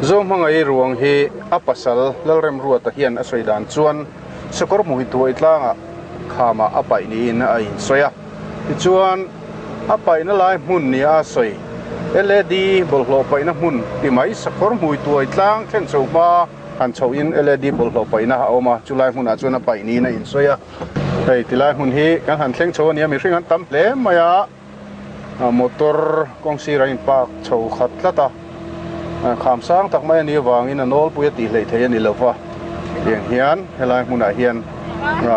Zohmangaih ruang hi a pasal Lalremruata hian a sawi dan chuan sakawr hmuhi tuai tlangah khamah a paih niin a insawi a. Tichuan, a paihna lai hmun nia a sawi LAD bawlhhlawh paihna hmun ti mai sakawr hmui tuai tlang thlen chho hma han chhohin LAD bawlhhlawh paihna a awm a, chulai hmunah chuan a paih niin a insawi a. Hei tilai hmun hi kan han thleng chho a nia, mihring an tam hle mai a, motor kawng sir a in park chho khat tlat a, kham sang tak mai a nih avangin a nawlpui a tih hleih theih a ni lova, tiang hian helai hmunah hian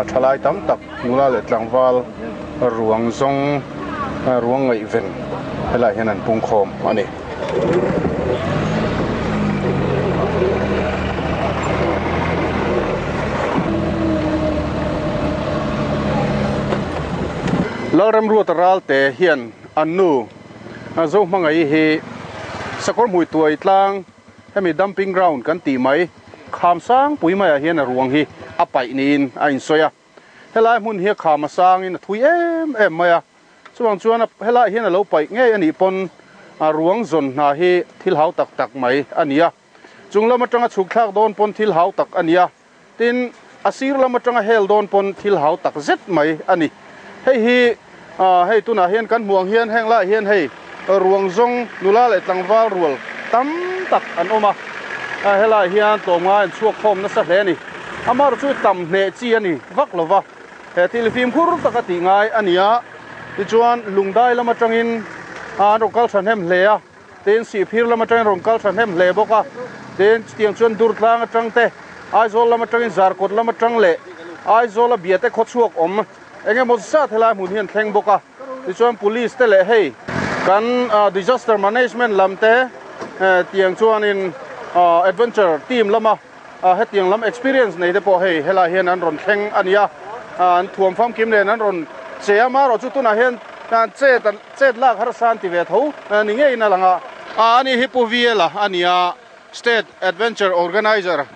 thalai tam tak nula leh tlangval ruang zawng ruang ngaihven helaiah hian an pungkhawm a ni. Lalremruata Ralte hian an nu Zohmangaih hi Sakawr hmui tuai tlang hemi dumping ground kan tih mai kham sangpui maiah hian a ruang hi a paih niin a insawi a. Helai hmun hi a kham a sangin a thui em em mai a. Chuvang chuan helaiah hian a lo paih ngei a nih pawn a ruang zawn hna hi thil hau tak tak mai a ni a. Chung lam atanga chhuk thlak dawn pawn thil hau tak a ni a. Tin, a sir lam atanga hel dawn pawn thil hau tak zet mai a ni. Hei hi hei tunah hian kan hmuh ang hian heng laiah hian hei ruang zawng nula leh tlangval rual tam tak an awm a. Helaiah hian tlawmngai an chhuak khawm nasa hle a ni. Amaherawhchu chu tam hneh chi a ni vak lova. He thil fimkhur taka tih ngai a ni a, tichuan lungdai lam atangin an rawn kal thahnem hle a, tin sihphir lam atangin rawn kal thahnem hle bawk a, tin chutiang chuan Durtlang atang te, Aizawl lam atangin Zarkawt lam atang leh Aizawla biate khawchhuak awm eng emaw zat helai hmun hi an thleng bawk a, tichuan Police te leh hei kan Disaster Management lam te tiang chuanin Adventure team lama Hetiang lam experience nei te pawh hei helai hian an rawn thleng a ni a, an thuam famkim nen an rawn che a, marawh chu tunah hian chet chet lak harsa an ti ve tho ni ngeiin a lang a. Ani hi Pu Viela a ni a, State Adventure Organizer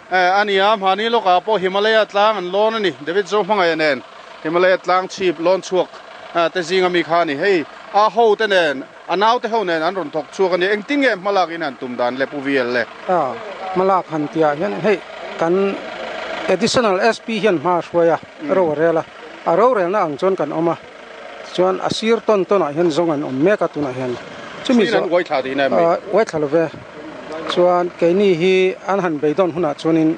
a ni a, hmani lawkah pawh Himalaya tlang an lawn a ni, David Zohmangaia nen Himalaya tlang chhip lawn chhuak te zinga mi kha a ni. Hei a ho te nen A naute ho nen an rawn thawk chhuak a ni. Engtin nge hmalak in han tum dan le Pu VL le? A, hmalak han tihah hian hei kan Additional SP hian hma a hruai a, ro a rel a. A rorelna ang chuan kan awm a, tichuan a sir tawn tawnah hian zawng an awm mek a tunah hian. Chumi zawh. Uai thla tihna em ni? Uai thla lo ve. Chuan keini hi an han beidawn hunah chuanin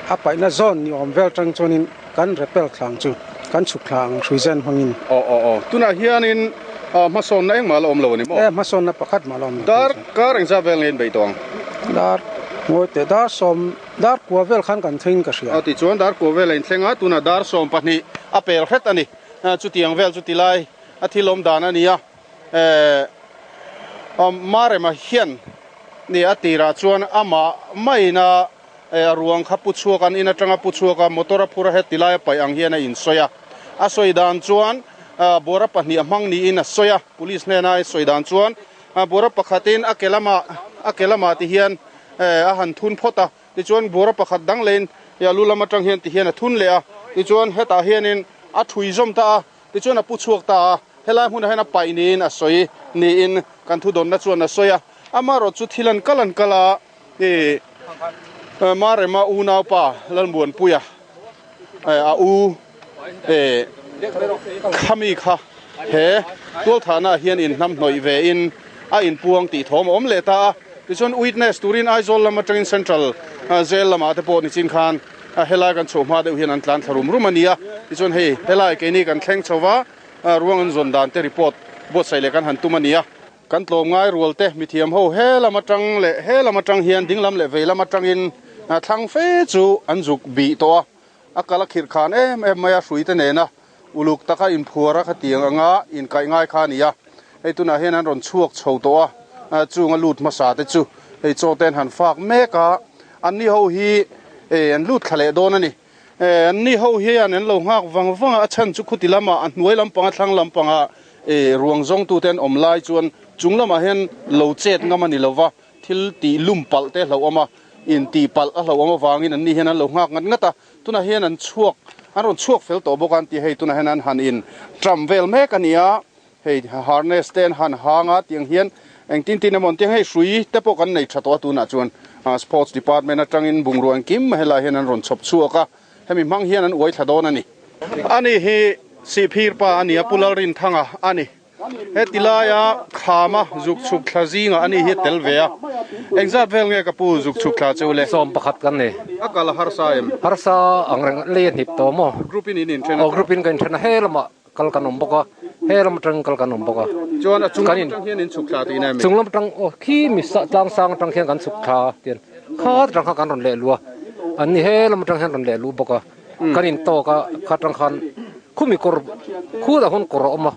a paihna zawn ni awm vel tang chuanin Kan repel thlang chu kan chhuk thla ang hrui zen hmangin. Aw aw aw. Tunah hianin hmasawnna engmah la awm lo a ni maw? E, hmasawnna pakhat mah la awm lo. Dar kar engzat vel nge in beih tawh ang? Dar ngawi teh, dar sawm, dar kua vel khan kan thleng ka hria. Aw tichuan dar kua vel a inthleng a, tunah dar 12 a pel hret a ni. Chutiang vel chu tilai a thil awm dan a ni a. E, Marema hian ni a tirah chuan amah maiin a. A ruang kha pu chhuak an in atanga pu chhuak a, motor a phur a heti lai a paih ang hian a insawi a. A sawi dan chuan bawra pahnih a hmang niin a sawi a, police hnena a sawi dan chuan bawra pakhatin a ke lamah a ke lamah ti hian a han thun phawt a, tichuan bawra pakhat dang lehin a lu lam atang hian ti hian a thun leh a, tichuan hetah hianin a thui zawm ta a, tichuan a pu chhuak ta a, helai hmunah hian a paih niin a sawi niin kan thudawnna chuan a sawi a, amaherawhchu chu thil an kal an kal a. I Marema unaupa Lalmuanpuia a u Khami kha he tualthahna ah hian inhnamhnawih ve in a inpuang tih thawm a awm leh ta a. Tichuan witness turin Aizawl lam atangin Central Jail lamah te pawh nichin khan helai kan chhoh hma deuh hian an tlan thla rum rum a ni a. Tichuan hei helai keini kan thleng chho va, ruang an zawn dan te report buatsaih leh kan han tum a ni a. Kan tlawmngai rual te mithiam ho he lam atang leh he lam atang hian ding lam leh vei lam atangin thlang fe chu an zuk bih tawh a, a kal a khirh khan em em mai a, hrui te nena uluk taka inphuar a khatiang anga inkaih ngai kha a ni a, hei tunah hian an rawn chhuak chho tawh a, chung a lut hmasa te chu hei chaw te an han fak mek a, anni ho hi an lut thla leh dawn a ni. Anni ho hian an lo nghak vang vang a, a chhan chu khuti lamah a hnuai lampang a thlang lampangah ruang zawngtute an awm lai chuan chung lamah hian lo chet ngam a ni lo va, thil tih lum palh te a hlauhawm a, in tih palh a hlauhawm avangin anni hian an lo nghak ngat ngat a, tunah hian an chhuak an rawn chhuak fel tawh bawk a an ti hei tunah hian an han in tram vel mek a ni a, hei harness te an han hang a tiang hian. Engtin tin emaw an tia hei hrui te pawh kan nei tha tawh a tunah chuan Sports Department atangin bungrua engkim helai hian an rawn chhawp chhuak a, hemi hmang hian an uai thla dawn a ni. Ani hi Sihphir pa a ni a, Pu Lalrinthanga a ni. Heti laia khama zuk chhuk thla zingah ani hi a tel ve a. Engzat vel nge ka pu zuk chhuk thla cheu le? 11 kan ni. A kal a harsa em? Harsa ang reng lei a hnip tawh maw? Group in in inthen a? Aw group in ka inthen a, he lamah kal kan awm bawk a, he lam atangin kal kan awm bawk a. Chuan a chung lam atang hian in chhuk thla tihna em? Chung lam atang aw khi mi tlang sang atang khian kan chhuk thla tian kha atang khan kan rawn leh lu a, an ni he lam atang hian rawn leh lu bawk a. Kan intawk a, kha atang khan khumi kawr khutah khawn kawr a awm a,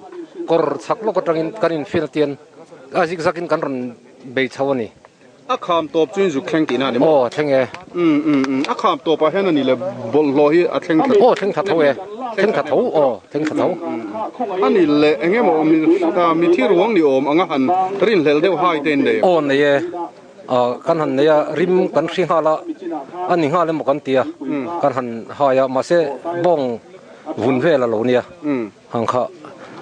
kawr chhak lawk atangin kan infil a tian a zig zag in kan rawn bei chho a ni. A kham tawp chu in zuk thleng tihna a ni maw? Aw thleng e. Umm umm umm a kham tawpah hian a ni le bawlhhlawh hi a thleng thla. Aw thleng thla tho e, thleng thla tho aw thleng thla tho. A ni le eng emaw mi thi ruang ni awm anga han rinhlelh deuh hai te in nei em? Aw nei e. Kan han nei a, rim kan hri nghal a, a ni nghal emaw kan ti a, kan han hai a, mahse bawng vun vel a lo nia, hang kha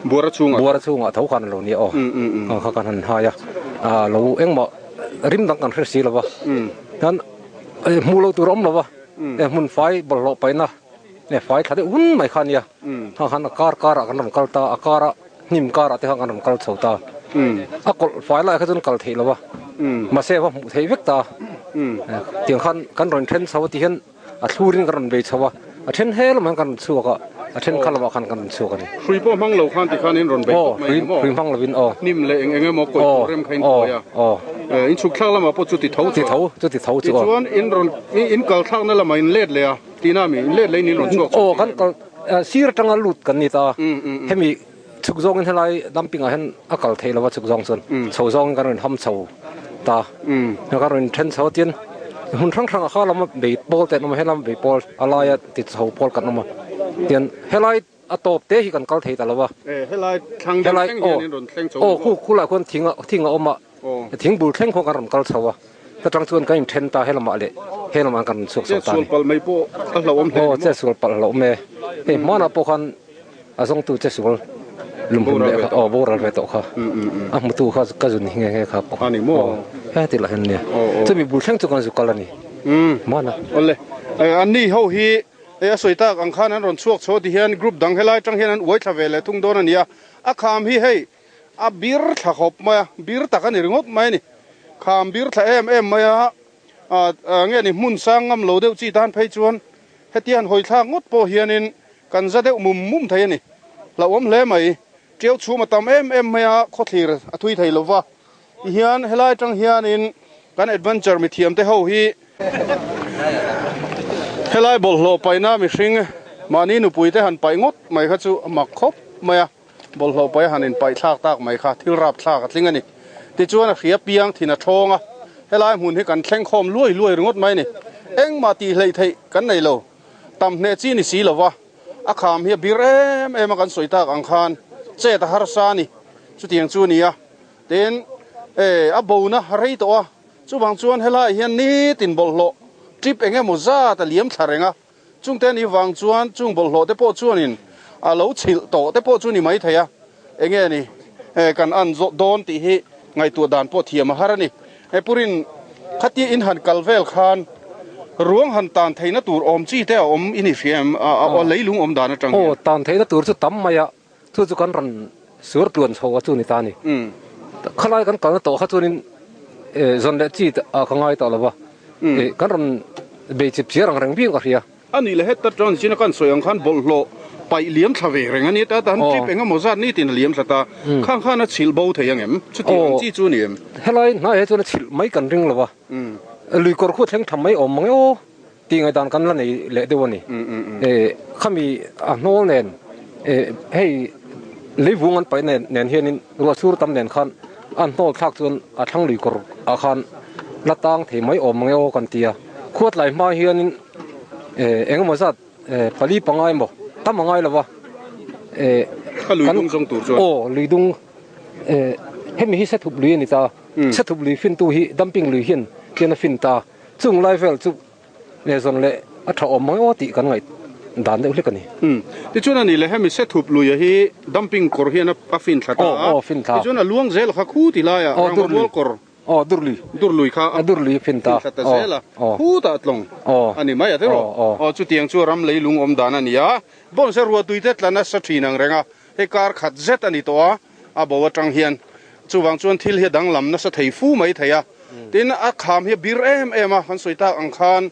buara chhungah buara chhungah tho khan a lo nia aw, hang kha kan han hai a, lo engmah rim dang kan hre si lo va, chuan hmuh loh tur a awm lo va, hmun fai bawlhhlawh paihna fai thla deuh hun mai kha a nia, hang khan a kar karah kan rawn kal ta, a kara. Hnim karah te khan kan rawn kal chho ta. A kawlh fai lai kha chuan kal theih lo a, mahse a va hmuh theih vek ta. Tiang khan kan rawn then chho a ti hian a thlurin kan rawn bei chho a, a then he lamah hian kan rawn chhuak a, a then kha lamah khan kan rawn chhuak a ni. Hrui pawh hmang lo khan tikhan in rawn bei tawp mai ang maw? Hrui hmang lovin aw. Hnim leh eng eng emaw kawih tur rem kha in khawi a. In chhuk thlak lamah pawh chuti tho chu. Ti tho, chuti tho chu aw. Tichuan in rawn in kal thlakna lamah in let leh a, tina mi in let leh in in rawn chhuak chho. Aw kan kal. Sir atanga lut kan ni ta, hemi chhuk zawngin helai dumping ah hian a kal theih lo a chhuk zawng chuan chho zawngin kan rawn ham chho ta, kan rawn then chho a tin hmun hrang hrang ah kha lama bei pawl te an awm a, helama bei pawl a laia ti chho pawl kan awm a, tian helai a tawp te hi kan kal thei ta lo a, helai thlang deuh thleng hian in rawn thleng chho aw khu khulai khuan thing a awm a. Thing bul thleng khaw kan rawn kal chho a, ta tang chuan kan inthen ta helamah leh helamah kan rawn chhuak chho ta a ni. Chetsual palh mai pawh a hlauhawm hle ni maw? Aw, chetsual palh hlauhawm e. Hei hmanah pawh khan a zawngtu chetsual lumhlum leh kha, aw boral ve tawh kha, a hmutu kha ka zun hi nghe nghe kha pawh. A ni maw? Aw, heti lah hian nia. Chumi bul thleng chu kan zu kal a ni hmanah. Awle, anni ho hi hei a sawi tak ang khan an rawn chhuak chho ti hian group dang helai tang hian an uai thla ve leh thung dawn a ni a, a kham hi hei A bir thla khawp mai a, bir tak a ni ringawt mai a ni. Kham bir thla em em mai a, nge ni hmun sang ngam lo deuh chi tan phei chuan heti han hawi thlak ngawt pawh hianin kan za deuh mum mum thei a ni. Hlauhawm hle mai. Tiau chhum a tam em em mai a, khawthlir a thui thei lo va. Tihian helai atang hianin kan adventure mithiam te ho hi helai bawlhhlawh paihna mihring mahni nupui te han paih ngawt mai kha chu a mak khawp mai a. Bawlhhlawh paih a han inpaih thlak tak mai kha thil rap thlak a tling a ni. Tichuan a hria piang thin a thawng a, helai hmun hi kan thleng khawm luai luai ringawt mai a ni. Engmah tih hleih theih kan nei lo. Tam hneh chi ni si lova, a kham hi a bir em em a kan sawi tak ang khan chet a harsa a ni. Chutiang chu a ni a, tin e a bona rei tawh a, chuvang chuan helai hian nitin bawlhhlawh trip eng emaw zat a liam thla reng a. Chungte ni vang chuan chung bawlhhlawh te pawh chuanin a lo chhilh tawh te pawh chu ni mai thei a, enge ni kan an zawh dawn tih hi ngaihtuah dan pawh thiam a har a ni. He purin khatia in han kal vel khan ruang han tan theihna tur awm chi te a awm i ni hria em? A leilung awm dan atang hian. Aw, tan theihna tur chu tam mai a, chu chu kan rawn sur tluan chho a chu ni ta a ni. Khalai kan kalna tawh kha chuanin zawn leh chi a ka ngai tawh lo va, kan rawn bei chip chiar ang reng viau ka hria. A nih leh heta chuan zina kan sawi ang khan bawlhhlawh paih liam thla ve reng a ni ta, tan trip eng emaw zat nitin a liam thla ta, khang khan a chhilh bo thei ang em? Chuti ang chi chu a ni em? Helai hnaiah hi chuan a chhilh mai kan ring lo va, lui kawr khu a thleng tha mai awm mang e aw. Tih ngaihdan kan la nei leh deuh a ni. Khami a hnawl nen hei leivung an paih nen hianin ruahsur tam nen khan a hnawl thlak chuan a thlang lui kawr ah khan la tang thei mai awm mang e aw kan ti a. Khuatlai hma hianin engemaw zat pali pangai emaw tam a ngai lo va. A lui dung zawng tur chuan. Aw lui dung hemi hi Sethup lui a ni ta. Sethup lui fintu hi dumping lui hian hian a fin ta. Chung lai vel chu leh zawn leh a tha awm mang aw tih kan ngaih dan deuh hlek a ni. Umm. Tichuan a ni le, hemi Sethup luia hi dumping kawr hian a fin thla ta a. Aw, fin thla. Tichuan a luang zel kha khu ti laiah Rangva mual kawr. Aw, Durlui. Durlui kha a Durlui fin ta. Fin thla ta zel a. Khutah tlawng a ni mai a tiraw? Aw, chutiang chu ram leilung awm dan a ni a. Bawngse ruahtui te tla nasa thin ang reng a, hei kar khat zet a ni tawh a, a bo atang hian. Chuvang chuan thil hi a danglam nasa thei fu mai thei a. Tin, a kham hi a bir em em a, kan sawi tak ang khan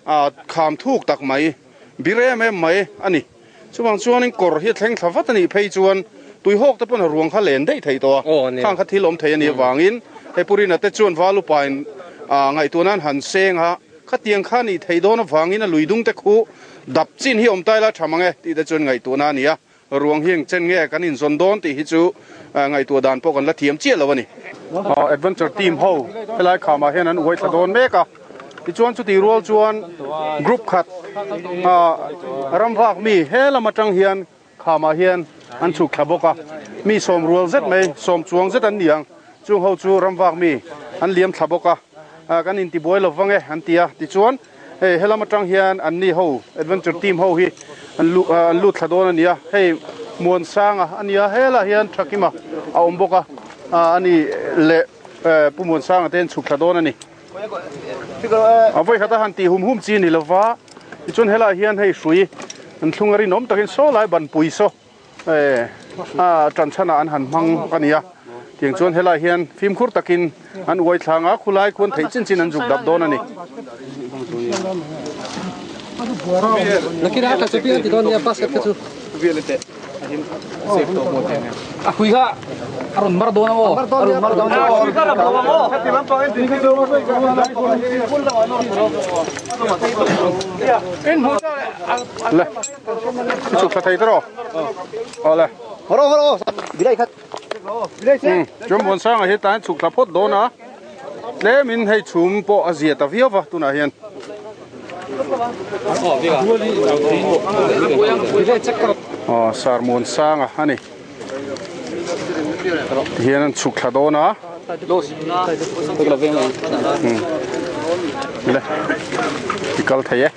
a kham thuk tak mai, bir em em mai a ni. Chuvang chuanin kawr hi a thleng thla vat a nih phei chuan tuihawk te pawn a ruang kha len daih thei tawh a, khang kha thil awm thei a nih avangin hei Purina te chuan Valupain ngaihtuah nan han seng a, khatiang kha nih theih dawn avangin a lui dung te khu dap chin hi awm ta ila tha mang e tih te chuan ngaihtuahna a ni a, ruang hi eng chen nge kan inzawn dawn tih hi chu ngaihtuah dan pawh kan la thiam chiah lo a ni. Adventure team ho helai khamah hian an uai thla dawn mek a. Tichuan chutih rual chuan group khat ram vak mi he lam atang hian khamah hian an chhuk thla bawk a, mi sawm rual zet mai, sawm chuang zet an ni ang, chung ho chu ram vak mi an liam thla bawk a, kan intibuai lo vang e an ti a, tichuan hei he lam atang hian an ni ho adventure team ho hi an an lut thla dawn a ni a, hei Muansanga a ni a, helah hian Thakima a awm bawk a, a ni leh Pu Muansanga te an chhuk thla dawn a ni. A vawi khat a han tih hum hum chi a ni lova, tichuan helaiah hian hei hrui an thlung a rinawm takin saw lai banpui saw eh a tan chhanah an han hmang a ni a, tiang chuan helaiah hian fimkhur takin an uai thlang a, khulai khuan theih chin chin an zuk dap dawn a ni. Le chhuk thla thei tawh aw le chuan Muansanga hi tlai chhuk thla phawt dawn a tlemin hei chhum pawh a zia ta viau va tunah hian. Aw Sarmuan sanga a ni tihian an chhuk thla dawn a le i kal thei e.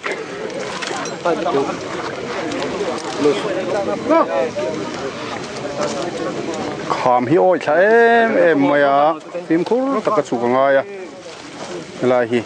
Kham hi awi thla em em mai a fimkhur taka chhuk a ngai a. Helai hi.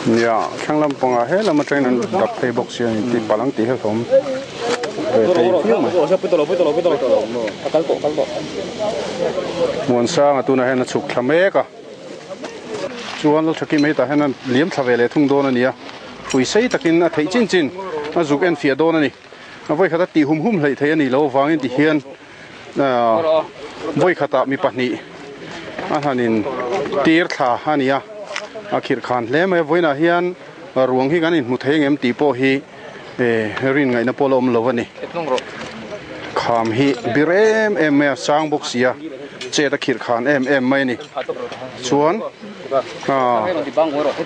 Nia thlang lampangah he lam atangin an dap phei bawk sia ni tih palh ang tih hi a hlawm ve thei viau mai. Muansanga tunah hian a chhuk thla mek a chuan Lalthaki mai tah hian a liam thla ve leh thung dawn a ni a hrui sei takin a theih chin chin a zuk en fiah dawn a ni a vawikhat a tih hum hum hleih thei a nih loh avangin tihian. Vawikhatah mi pahnih a hanin tir thla a ni a, a khirh khan hle mai a, vawiinah hian ruang hi kan inhmu thei ang em tih pawh hi rin ngaihna pawh la awm lo a ni. Kham hi bir em em mai a, sang bawk si a, chet a khirh khan em em mai a ni. Chuan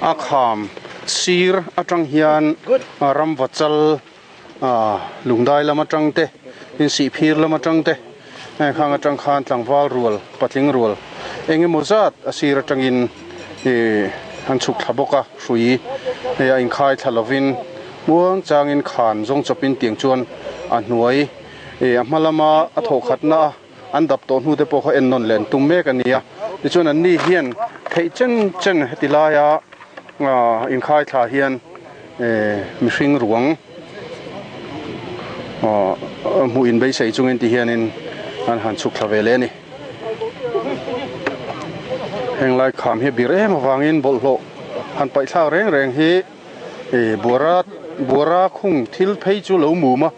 a kham sir atang hian ramva chal Lungdai lam atang te, Insihphir lam atang te, heng khang atang khan tlangval rual, patling rual eng emaw zat a sir atangin ih an chhuk thla bawk a, hrui hei a inkhai thla lovin muang changin khan zawng chawpin tiang chuan a hnuai ih a hma lama a thawh khatna a an dap tawh hnu te pawh kha en nawn leh an tum mek a ni a, tichuan an ni hian theih chen chen heti laia inkhai thla hian mihring ruang hmuh in beisei chungin ti hianin an han chhuk thla ve leh a ni. Heng lai kham hi a bir em avangin bawlhhlawh han paih thlak reng reng hi buara buara khung thil phei chu lo mum a.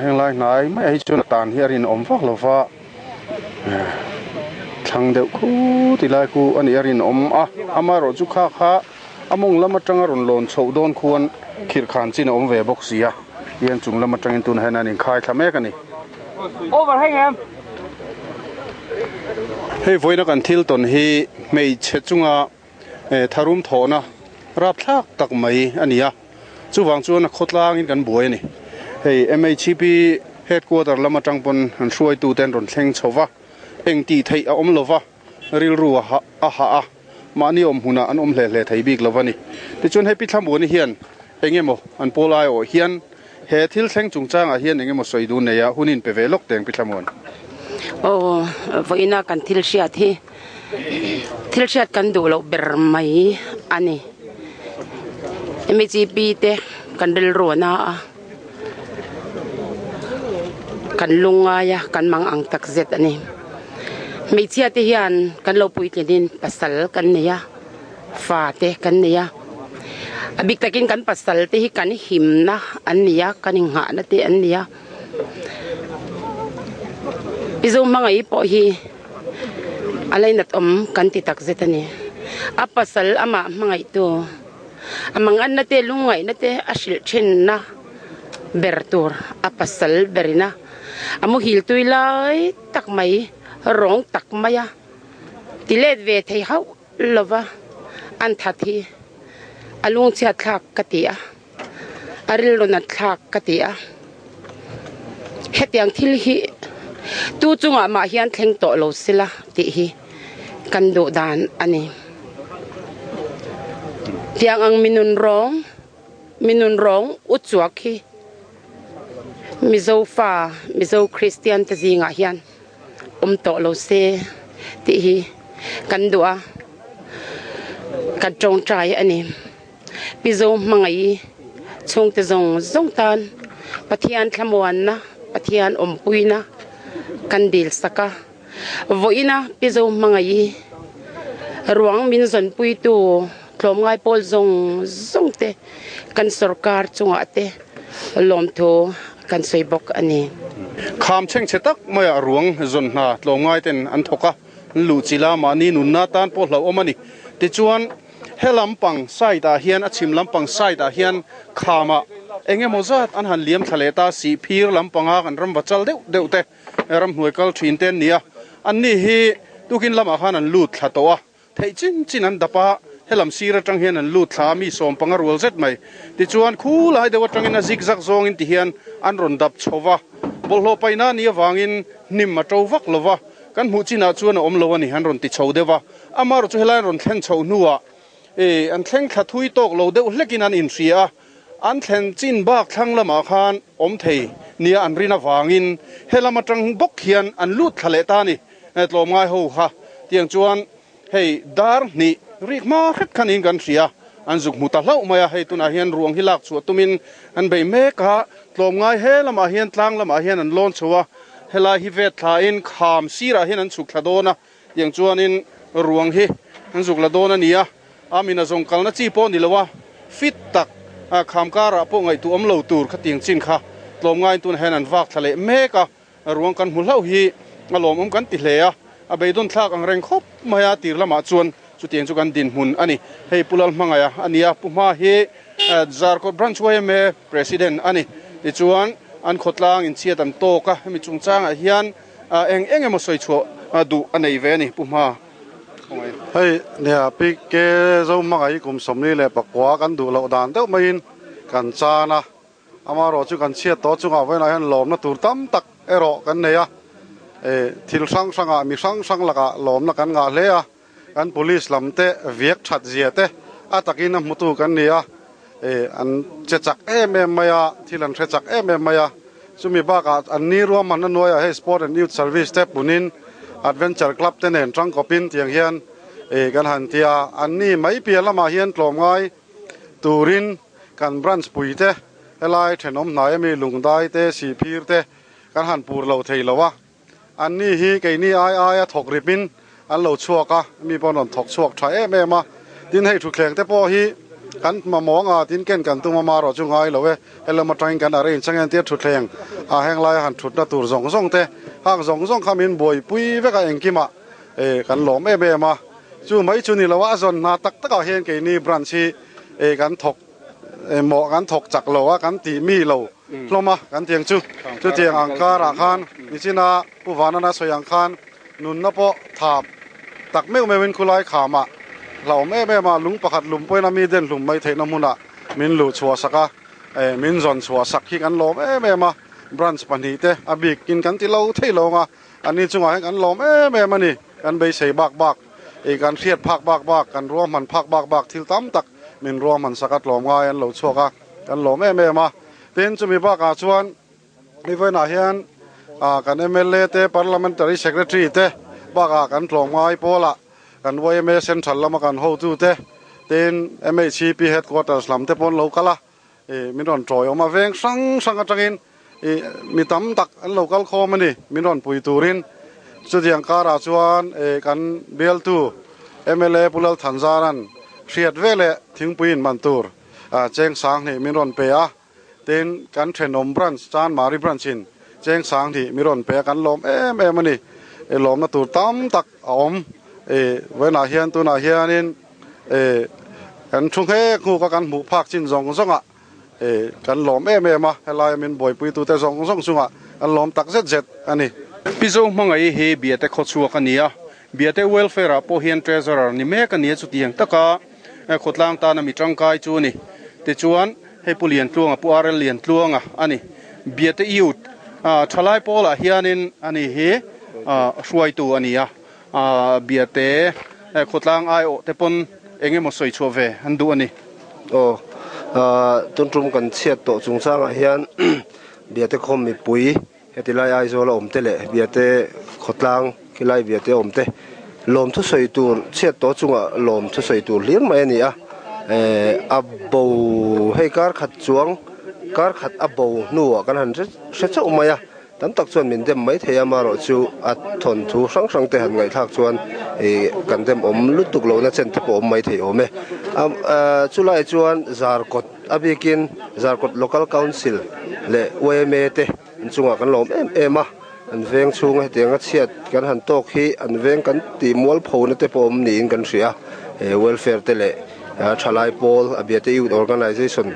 Heng lai hnai mai hi chuan a tan hi a rinawm vak lo va, thlang deuh khut ti lai khu a nih a rinawm a, amaherawh chu kha kha a mawng lam atanga rawn lawn chhoh dawn khuan khirh khan chin a awm ve bawk si a. Tihian chung lam atangin tunah hian an inkhai thla mek a ni. Hei vawiina kan thil tawn hi hmeichhe chunga tharum thawhna rapthlak tak mai a ni a, chuvang chuan a khawtlangin kan buai a ni. Hei MHP headquarter lam atang pawn an hruaitute an rawn thleng chho va, eng tih theih a awm lo va, rilru a hah a, mahni awm hmunah an awm hle hle thei bik lo va ni. Tichuan hei Pi Thlamuani hian eng emaw an pawl aiawh hian he thil thleng chungchangah hian eng emaw sawi dun nei a, hun in pe ve lawk teng Pi Thlamuan. Aw, vawiina kan thil hriat hi thil hriat kan duh loh ber mai a ni. MHP te kan rilru a na a, kan lungngai a, kan mang ang tak zet a ni. Hmeichhia te hian kan lo puitlinin pasal kan nei a, fa te kan nei a. A bik takin kan pasal te hi kan himna an ni a, kan inghahna te an ni a. Pi Zohmangaih pawh hi a lainat awm kan ti tak zet a ni. A pasal amah hmangaihtu. A manganna te lungngaihna te a hrilh thinna ber tur a pasal berin a a muhil tui lai tak mai rawng tak mai a ti let ve thei hauh lova an that hi a lungchhiat thlak ka ti a a rilru nat thlak ka ti a hetiang thil hi tu chungah mah hian thleng tawh lo sela tih hi kan duh dan a ni. Tiang ang minun rawng minun rawng u chuak hi Mizo fa Mizo Kristian te zingah hian awm tawh lo se tih hi kan duh a, kan tawngtai a ni. Mizo hmangaih chhungte zawng zawng tan Pathian thlamuanna Pathian awmpuina kan dil sak a. Vawiina Pizo hmangaih ruang min zawnpuitu tlawmngai pawl zawng zawng te kan sorkar chungah te lawmthu kan sawi bawk a ni. Kham chhengchhe tak maiah ruang zawn hna tlawmngai ten an thawk a, an luh chilh a, mahni nunna tan pawh hlauhawm a ni. Tichuan. He lampang side ah hian a chhim lampang side ah hian khamah eng emaw zat an han liam thla leh ta si phir lampanga kan ram va chal deuh deuh te ramhnuai kal thin te an ni a an ni hi tukin lamah khan an lut thla tawh a theih chin chin an dap a helam sir atang hian an lut thla a mi sawm panga rual zet mai tichuan khu lai deuh atangin a zig zag zawngin ti hian an rawn dap chho va bawlhhlawh paihna a nih avangin hnim a to vak lo va kan hmuh chinah chuan a awm lo a ni an rawn ti chho deuh a. Amaherawh chu helai an rawn thlen chhoh hnuah ih an thleng thla thui tawk lo deuh hlekin an inhria a, an thlen chin bak thlang lamah khan awm thei nia an rin avangin helam atang bawk hian an lut thla leh ta a ni tlawmngai ho kha. Tiang chuan hei dar hnih rik hma hret khan in kan hria, an zuk hmu ta hlauh mai a, hei tunah hian ruang hi lak chhuah tumin an bei mek a, tlawmngai he lamah hian tlang lamah hian an lawn chho a, helai hi vet thlain kham sirah hian an chhuk thla dawn a. Tiang chuanin ruang hi an zuk la dawn a ni a, a mina zawng kalna chi pawh ni lo a, fit tak a kham karah pawh ngaihtuah awm lo tur khatiang chin kha tlawmngaiin tunah hian an vak thla leh mek a, ruang kan hmu hlauh hi a lawmawm kan ti hle a, a beidawn thlak ang reng khawp mai a tir lamah chuan chutiang chu kan dinhmun a ni. Hei Pu Lalhmangaia a ni a, Pu Hma hi Zarkawt Branch yma President a ni. Tichuan an khawtlang inchhiat an tawk a, hemi chungchangah hian Eng eng emaw sawi chhuah duh a nei ve a ni Pu Hma. Hei nia Pi Ke Zohmangaih kum 44 kan duh loh dan deuh maiin kan chan a, amaherawh chu kan chhiat tawh chungah vawiinah hian lawmna tur tam tak erawh kan nei a, thil hrang hrangah mi hrang hrang lakah lawmna kan ngah hle a, kan police lam te viak that zia te a takin a hmutu kan ni a, an che chak em em mai a, thil an hre chak em em mai a, chumi bakah an ni ruahmanna hnuaiah hei Sport and Youth Service te punin Adventure Club te nen tangkawpin tiang hian kan han ti a, an ni mai piah lamah hian tlawmngai turin kan branch pui te helai thenawm hnai ami Lungdai te Sihphir te kan han pur lo thei lo a. An ni hi keini ai aia thawk ripin an lo chhuak a, mi pawh an rawn thawk chhuak tha em em a. Tin, hei thutthleng te pawh hi kan mamawh anga tin ken kan tum a, marawh chu ngai lo e. Helam atangin kan arrange ang entir thutthleng a heng laia han thutna tur zawng zawng te, hang zawng zawng kha min buaipui vek a engkimah kan lawm em em a. Chu mai chu ni lo a, a zawn hna tak takah hian keini branch hi kan thawk mawh kan thawk chak lo a, kan tih mi lo. hlawm a kan tiang chu. Chutiang ang karah khan nichina Pu Vanana sawi ang khan nunna pawh thap tak meuh meuhin khulai khamah hlauhawm em em a, lung pakhat lum pawhin a mi den hlum mai theihna hmunah min luh chhuah sak a, min zawn chhuah sak hi kan lawm em em a, branch pahnihte a bikin kan ti lo thei lo ang a, anni chungah hian kan lawm em em a ni, kan beisei bak bak, kan hriat phak bak bak, kan ruahman phak bak bak thil tam tak min ruahman sak a tlawm ngai an lo chhuak a, kan lawm em em a, tin chumi bakah chuan. Nivawiinah hian kan mla te, Parliamentary Secretary te bakah kan tlawmngai pawlah kan yma Central lama kan hotute tin MHCP Headquarters lam te pawh an lo kal a, min rawn tawiawm a, veng hrang hrang atangin mi tam tak an lo kal khawm a ni, min rawn pui turin. Chutiang karah chuan kan bialtu mla Pu Lalthanzara'n hriat veleh thingpui inman tur cheng sanghnih min rawn pe a. Tin, kan thenawm branch, Chanmari branch in cheng sanghnih mi rawn pe a, kan lawm em em a ni. I lawmna tur tam tak a awm. I vawiinah hian tunah hianin i kan thu nghek nghuk a, kan hmuh phak chin zawng zawngah i kan lawm em em a, helaia min buaipuitute zawng zawng chungah kan lawm tak zet zet a ni. Pi Zohmangaih hi Biate khawchhuak a ni a, Biate Welfare ah pawh hian Treasurer ni mek a ni a, chutiang taka khawtlang tana mi tangkai chu a ni. Tichuan, hei Pu Liantluanga, Pu RL Liantluanga a ni. Biate Youth thalai pawlah hianin a ni hi hruaitu a ni a, Biate khawtlang aiawh te pawn eng emaw sawi chhuah ve an duh a ni. Aw, tun tum kan chhiat tawh chungchangah hian Biate khawm mipui Heti lai Aizawl a awm te leh Biate khawtlang khi lai Biate a awm te lawm thusawi tur chhiat tawh chunga lawm thusawi tur hlir mai a ni a. A bo hei kar khat chuang kar khat a bo hnuah kan han hre chauh mai a, tam tak chuan min dem mai thei a, amaherawh chu a thawnthu hrang hrang te han ngaihthlak chuan kan dem awm lutuk lohna chen te pawh awm mai thei awm e. Chulai chuan Zarkawt a bikin Zarkawt Local Council leh yma te An chungah kan lawm em em a, an veng chhunga hetianga chhiat kan han tawk hi an veng kan tih mualphona te pawh awm niin kan hria. He welfare te leh thalai pawl a Biate Youth Organization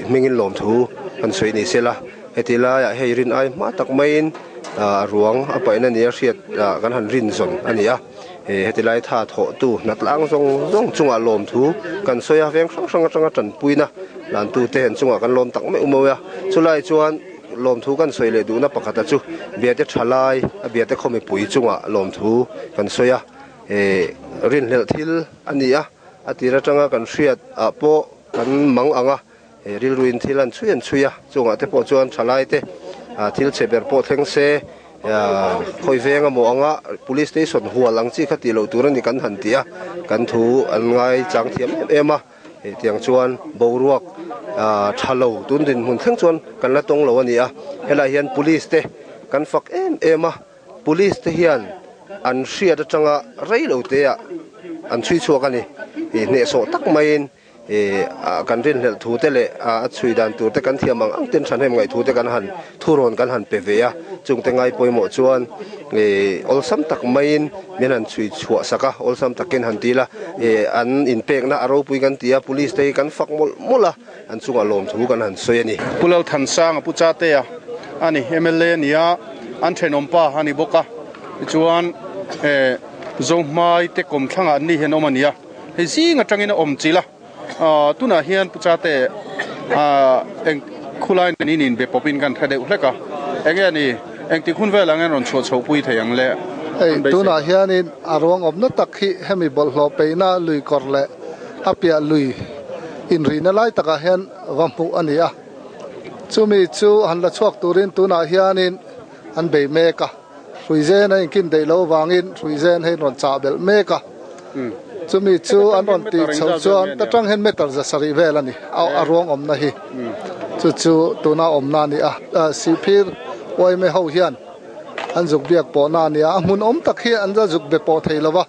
hmingin lawmthu kan sawi ni sela, heti laiah hei rin ai hma tak maiin a ruang a paihna nia hriat kan han rin zawn a ni a. Heti lai tha thawhtu hnatlang zawng zawng chungah lawmthu kan sawi a, veng hrang hrang atanga tanpuina lantute an chungah kan lawm tak meuh meuh a. Chulai chuan lawmthu kan sawi leh duhna pakhata chu Biate thalai a Biate khaw mipui chungah lawmthu kan sawi a, rinhlelh thil a ni a, a tir atanga kan hriat ah pawh kan mang ang a, Rilruin thil an chhui an chhui a, chungah te pawh chuan thalai te thil chhe ber pawh thleng se, khawi veng emaw anga Police Station hual ang chi kha tih loh tur a ni kan han ti a, kan thu an ngai chang thiam em em a, hetiang chuan boruak tha lo tun dinhmun thleng chuan kan la tawng lo a ni a, helai hian Police te kan fak em em a, Police te hian an hriat atanga rei lo te ah an chhui chhuak a ni, hnehsawh tak maiin. Kan rinhlelh thu te leh a chhui dan tur te kan thiam ang ang ten thahnem ngaih thu te kan han thurawn kan han pe ve a, chung te ngai pawimawh chuan awlsam tak maiin min han chhui chhuah sak a, awlsam takin han ti ila an inpekna a ropui kan ti a, police te hi kan fak mawlh mawlh a, an chungah lawmthu kan han sawi a ni. Pu Lalthansanga Pu Chatea a ni, mla a ni a, an thenawmpa a ni bawk a, tichuan Zohmai te kawmthlangah an ni hian awm a ni a. Hei zing atangin a awm chilh a, tunah hian Pu Chate eng khulai nen in inbe pawpin kan hre deuh hlek a, enge ni engtik hun velah nge rawn chhuah chhoh pui thei ang le? Hei tunah hianin a ruang awmna tak hi hemi bawlhhlawh peihna lui kawr leh a piah lui inrihna lai takah hian va hmuh a ni a, chumi chu han la chhuak turin tunah hianin an bei mek a. Hruizen a inkin daih loh avangin Hruizen hei an rawn chah belh mek a, chumi chu an rawn tih chhoh chuan ta tang hian meter za sarih vel a ni a ruang awmna hi chu chu tuna awmna a ni a, Sihphir Uaime ho hian an zuk biak pawhna a ni a, a hmun awm tak hi an la zuk be pawh thei lo va,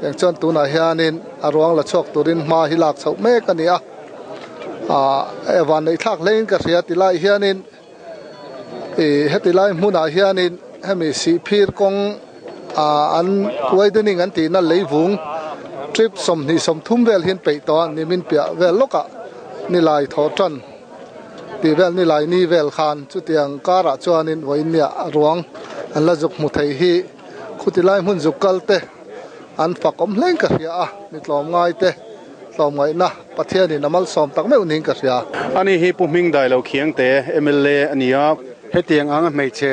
eng chuan tunah hianin a ruang la chhuak turin hma hi lak chhoh mek a ni a, vanneih thlak hlein ka hria tilai hianin. Ih heti lai hmunah hianin hemi Sihphir kawng ah an widening an tihna leivung trip 28 vel hian peih tawh a nimin piah vel lawkah nilai thawh tan. Tih vel ni lai ni vel khan chutiang karah chuanin vawiinniah ruang an la zuk hmu thei hi khuti lai hmun zuk kal te an fak awm hlein ka hria a, mi tlawmngai te tlawmngaihna Pathianin a malsawm tak meuh niin ka hria. Ani hi Pu Hmingdailo Khiangte mla a ni a. Hetiang anga hmeichhe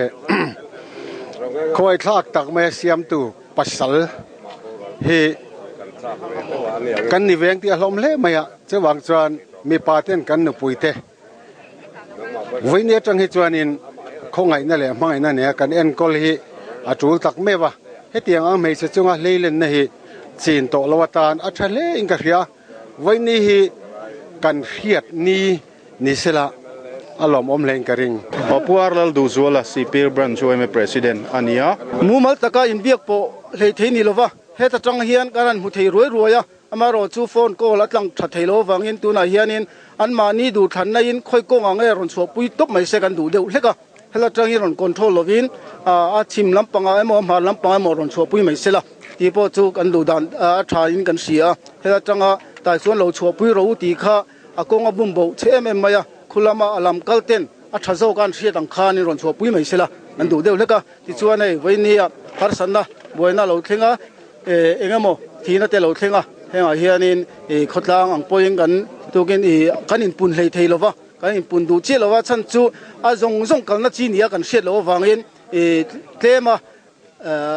khuaithlak tak maia siamtu pasal hi kan ni veng tih a hlawm hle mai a, chuvang chuan mipa ten kan nupui te vawiin atang hi chuanin khawngaihna leh hmangaihna nena kan enkawl hi a tul tak meuh a, hetiang ang hmeichhe chunga hleilenna hi chin tawh lo atan a tha hle in ka hria, vawiin hi kan hriat ni Ni sela, a lawmawm hlein ka ring. Papuar Lalduhzuala Sipir Branch yma President a ni a. Mumal taka inbiak pawh hlei thei ni lova, heta tang hian kan han hmu thei ruai ruai a, amaherawh chu phone call a tlang tha thei lo avangin tunah hianin anmahni duhthlanna in khawi kawng ang nge rawn chhuahpui tawp mai se kan duh deuh hlek a, hela tangin rawn control lovin a chhim lampangah emaw a hmar lampangah emaw rawn chhuahpui mai sela tih pawh chu kan duh dan a tha in kan hria a, hela tanga tai chuan lo chhuahpui rawh u tih kha A kawng a bum boh che em em mai a, khu lama a lam kal ten a tha zawk a an hriat ang khan in rawn chhuahpui mai sela an duh deuh hlek a. Tichuan hei vawinia harsatna buaina lo thleng a, eng emaw thihna te lo thleng a, hengah hianin khawtlang ang pawhin kan tukin kan inpun hlei thei lova, kan inpun duh chiah lova chhan chu a zawng zawng kalna chi nia kan hriat loh avangin tlema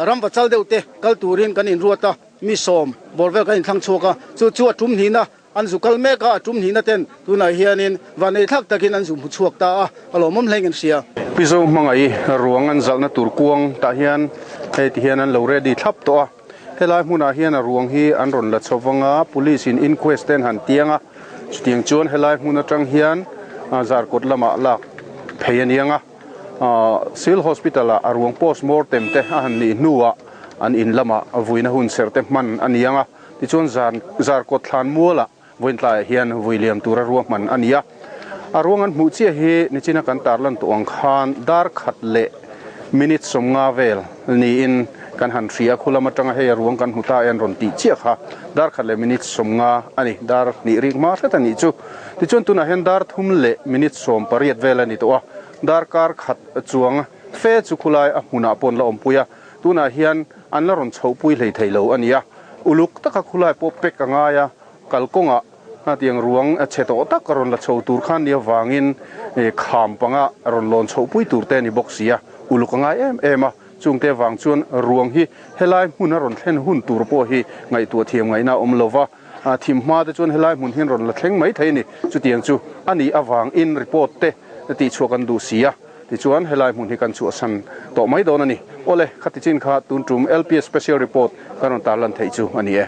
Ramva chal deuh te kal turin kan inruat a, mi sawm bawr vel kan inthlang chhuak a, chu chu a tum hnihna an zu kal mek a, a tum hnihna ten tunah hianin vanei thlak takin an zu hmu chhuak ta a, a lawmawm hle in kan hria. Pi Zohmangaih ruang an zalhna tur kuang tah hian hei ti hian an lo ready thlap tawh a, helai hmunah hian a ruang hi an rawn la chho vang a, police in inquest te an han tiang a, chutiang chuan helai hmun atang hian Zarkawt lamah lak phei a niang a. Civil Hospital ah a ruang post mortem te a han nih hnuah an in lamah vuina hun serh te hman a ni ang a, tichuan zan Zarkawt thlan mualah vawiin tlaiah hian vui liam tura ruahman a ni a. A ruang an hmuh chiah hi nichina kan tarlan tawh ang khan dar khat leh minute 50 vel niin kan han hria a, khulam atanga hei a ruang kan hmu ta e an rawn tih chiah kha dar khat leh minute 50 a ni, dar hnih rik hma hret a nih chu. Tichuan tunah hian dar thum leh minute 18 vel a ni tawh a, darkar khat chuang fe chu khulai a hmunah pawh an la awmpui a, tunah hian an la rawn chhohpui hlei thei lo a ni a, uluk taka khulai pawh pek a ngai a, kalkawngah tiang ruang chhe tawh tak a rawn la chho tur khan nia vangin kham panga rawn lawn chhohpui tur te a ni bawk si a, uluk a ngai em em a, chungte vang chuan ruang hi helai hmun a rawn thlen hun tur pawh hi ngaihtuah thiam ngaihna a awm lo va. A thim hma te chuan helai hmun hian rawn la thleng mai thei a ni. Chutiang chu a nih avangin report te tihchhuah kan duh si a, tichuan helai hmun hi kan chhuahsan tawh mai dawn a ni. Awle, khati chin kha tun tum LPS Special Report kan rawn tarlan theih chu a ni e.